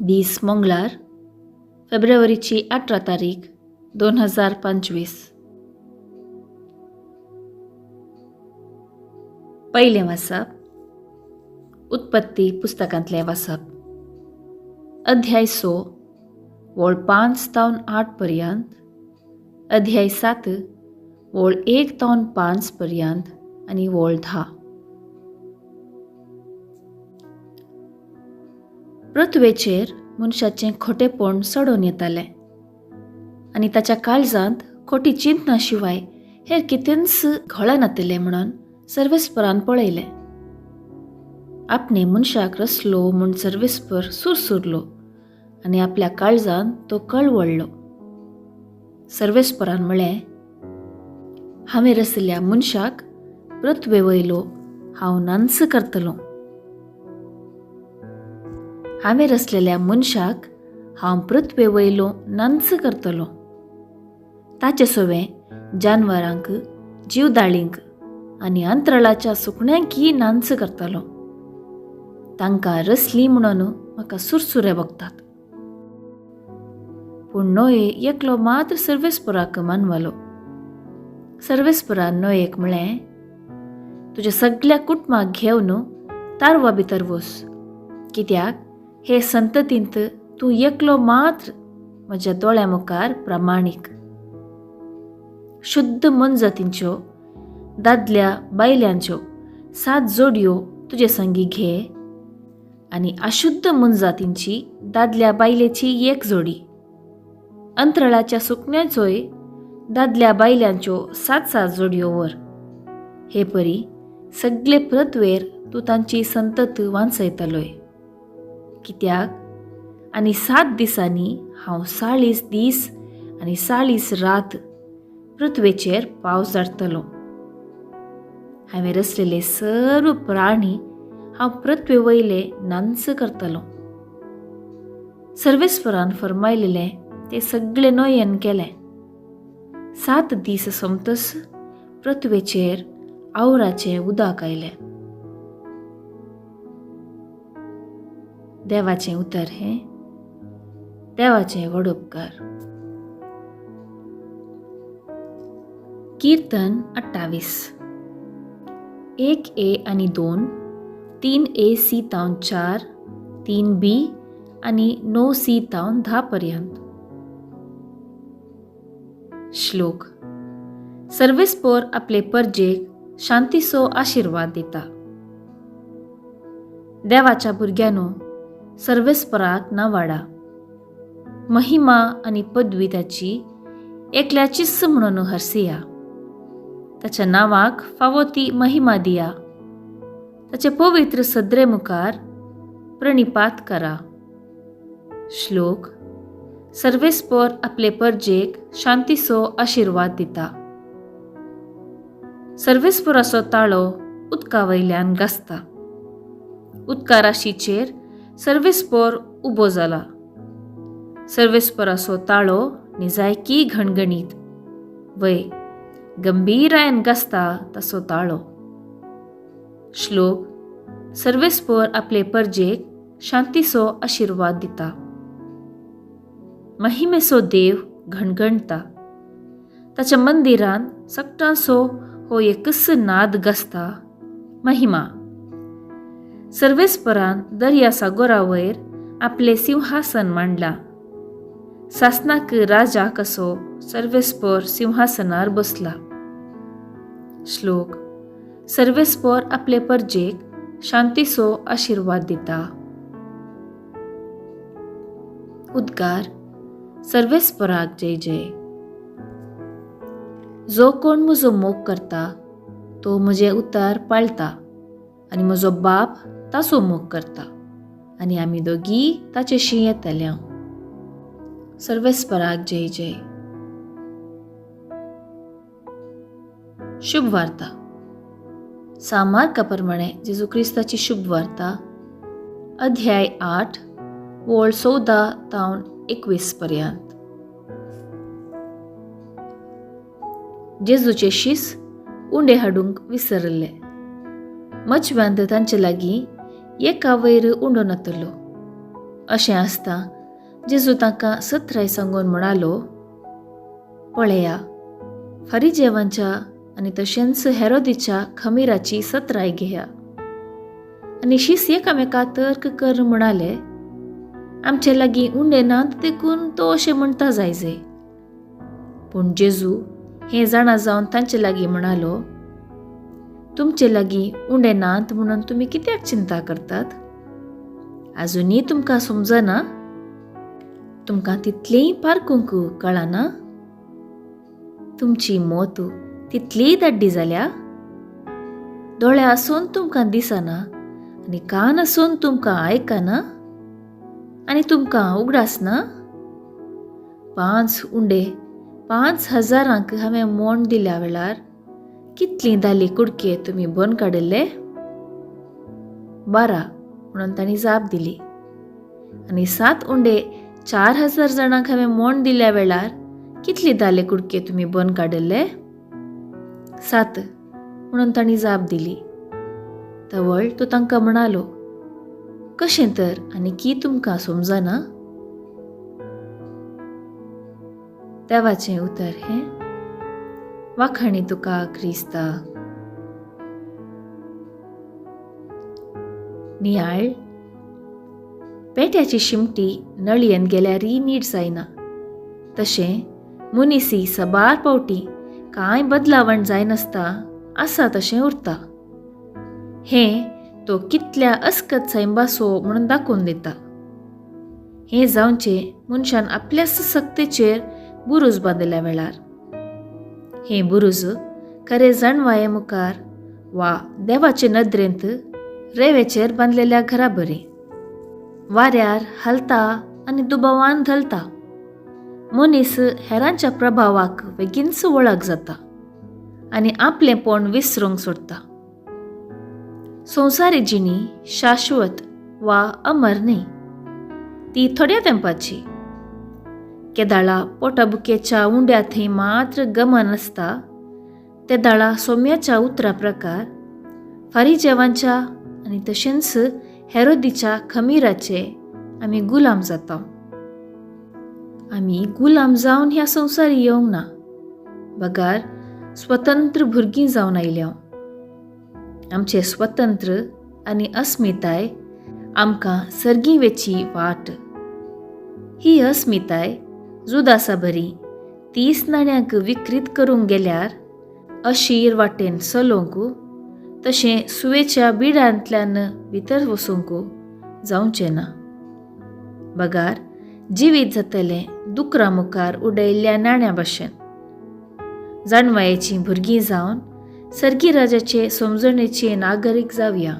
दीस मंगळार, फेब्रुवारीची 18 तारीख 2025. पयलें वाचप उत्पत्ती पुस्तकांतलें वाचप, अध्याय 6 वळ 5 तावन 8 पर्यंत, अध्याय 7 वळ 1 तावन 5 पर्यंत आनी वळ 10. पृथ्वेचेर मनशाचें खोटेपण चडोवन येतालें आनी ताच्या काळजांत खोटी चिंतना शिवाय हेर कितेंच घोळनातिल्लें म्हणून सर्वेस्परान पळयलें. आपणे मनशाक रसलो म्हूण सर्वेस्पर सुरसुरलो आनी आपल्या काळजांत तो कळवळ्ळो. सर्वेस्परान म्हळें, हांवें रसल्या मनशाक पृथ्वे वयलो हांव नांच करतलो. हांवें रसलेल्या मनशाक हांव पृथ्वे वयलो नांच करतलो. ताचे सवें जानवरांक, जीवदाळींक आनी अंतराळाच्या सुकण्यांकय नांच करतलो. तांकां रसली म्हणून म्हाका सुरसुरे बगतात. पूण नोये एकलो मात्र सर्वेस्पराक मानवलो. सर्वेस्परान नोयेक म्हळें, तुज्या सगल्या कुटुंबाक घेवन तारवा भितर वस, कित्याक हे संततींत तूं एकलो मात्र म्हज्या दोळ्या मुखार प्रामाणीक. शुद्ध मनजातींच्यो दादल्या बायल्यांच्यो 7 जोडयो तुजे संगी घे आनी अशुद्ध मनजातींची दादल्या बायलेची 1 जोडी, अंतराळाच्या सुकण्यांचोय दादल्या बायल्यांच्यो 7-7 जोडयो वर. हे परी सगळे पृथ्वेर तूं तांची संतत वांचयतलोय. कित्याक आनी 7 दिसांनी हांव 40 दीस आनी 40 रात पृथ्वेचेर पावस धाडटलो. हांवें रसलेले सर्व प्राणी हांव पृथ्वे वयले नांच करतलो. सर्वेस्परान फरमायलेलें ते सगळे नोयेन केलें. 7 दीस सोमतच पृथ्वेचेर आवराचें उदक आयलें. देवाचें उतर हें, देवाचें व्हड उपकार. कीर्तन 28, 1 ए आनी 2, 3 ए सी तावन 4, 3 बी आनी 9 सी तावन 10 पर्यंत. श्लोक. सर्वेस्पोर आपले परजेक शांतीचो आशिर्वाद दिता. देवाच्या भुरग्यांनो, सर्वेस्पराक नावाडा. महिमा आनी पदवी ताची एकल्याचीच म्हणून हरसिया. ताच्या नांवाक फावो ती महिमा दिया. ताचे पवित्र सदरे मुखार प्रणिपात करा. श्लोक. सर्वेस्पोर आपले परजेक शांतीचो आशिर्वाद दिता. सर्वेस्पोराचो ताळो उदका वयल्यान गाजता. उदका राशीचेर सर्वेस्पोर उबो जाला. सर्वेस्पोराचो ताळो निजायकी घणघणीत वय गंभीरायन गाजता ताचो ताळो. श्लोक. सर्वेस्पोर आपले परजेक शांतीचो आशिर्वाद दिता. महिमेचो देव घणघणता. ताच्या मंदिरान सगटांचो हो एकच नाद गाजता, महिमा. सर्वेस्परान दर्या सागोरा वयर आपले सिंहासन मांडला. सासनाक राजा कसो सर्वेस्पोर सिंहासनार बसला. श्लोक. सर्वेस्पोर आपले परजेक शांतीचो आशिर्वाद दिता. उद्गार. सर्वेस्पराक जय जय. जो कोण म्हजो मोग करता तो म्हजें उतार पाळता आनी म्हजो बाप ताचो मोग करता आनी आमी दोगी ताचेशी येतल्या. सर्वेस्पराक जय जय. शुभ वार्ता. सामार्का प्रमाणे जेजू क्रिस्ताची शुभ वार्ता, अध्याय 8 वळ 14 तावन 21 पर्यंत. जेजूचे शीस उंडे हाडूंक विसरले. मचव्यांत तांचे लागीं एका वयर उंडो नातलो. अशें आसता जेजू तांकां सत्राय सांगून म्हणालो, पळया, फारिजेवांच्या आनी तशेंच हेरोदीच्या खमीराची सत्राय घेया. आनी शीस एकामेका तर्क कर म्हणाले, आमचे लागीं उंडे नात देखून तो अशें म्हणटा जायजे. पूण जेजू हें जाणा जावन तांचे लागीं म्हणालो, तुमचे लागीं उंडे नात म्हणून तुमी कित्याक चिंता करतात? आजुनूय तुमकां समजना? तुमकां तितलीय पारकूंक कळना? तुमची मोत तितलीय दाड्डी जाल्या? दोळे आसून तुमकां दिसना आनी कान आसून तुमकां आयकना आनी तुमकां उगडासना? 5 उंडे 5000 हांवें मोण दिल्या वेळार कितलीं दाली कुडके तुमी बन काडिल्ले? 12 म्हणून तांणी जाप दिली. आनी 7 उंडे 4000 जाणांक हांवें मोण दिल्या वेळार कितली दाले कुडके तुमी बन काडिल्ले? 7 म्हणून तांणी जाप दिली. तवळ तो तांकां म्हणालो, कशें तर आनी की तुमकां समजना? देवाचें उतर हें. वाखाणी तुका क्रिस्ता. नियाळ. पेट्याची शिमटी नळयेन गेल्यारय नीट जायना, तशें मनीसी सबार पावटी कांय बदलावण जायनासता आसा तशें उरता. हें तो कितल्या अस्कत सैंबासो म्हणून दाखोवन दिता. हें जावचें मनशान आपल्याच सक्तेचेर बुरूज बांदिल्ल्या वेळार. हें बुरूज खरें जाणवाये मुखार वा देवाचे नदरेंत रेवेचेर बांदलेल्या घरा बरी वाऱ्यार हालता आनी दुबावान धलता. मनीस हेरांच्या प्रभावाक बेगीनच वळख जाता आनी आपलेंपण विसरूंक सोडटा. संवसारी जिणी शाश्वत वा अमर न्ही, ती थोड्या तेंपाची. केदाळा पोटाबुकेच्या उंड्या थंय मात्र गमन आसता, तेदाळा सोम्याच्या उतरा प्रकार फारिजेवांच्या आनी तशेंच हेरोदीच्या खमीराचे आमी गुलाम जाता. आमी गुलाम जावन ह्या संवसारी येवंक ना, बगार स्वतंत्र भुरगीं जावन आयल्या. आमचे स्वतंत्र आनी अस्मिताय आमकां सर्गी वेची वाट. ही अस्मिताय जुदासा बरी 30 नाण्यांक विक्रीत करूंक गेल्यार अशीर वाटेन चलोवंक तशें सुवेच्या बिडांतल्यान भितर वचूंक जावचें ना. बगार जिवीत जातलें दुकरा मुखार उडयल्ल्या नाण्या भशेन. जाणवायेचीं भुरगीं जावन सर्गी राजाचे समजणेचे नागरीक जावया.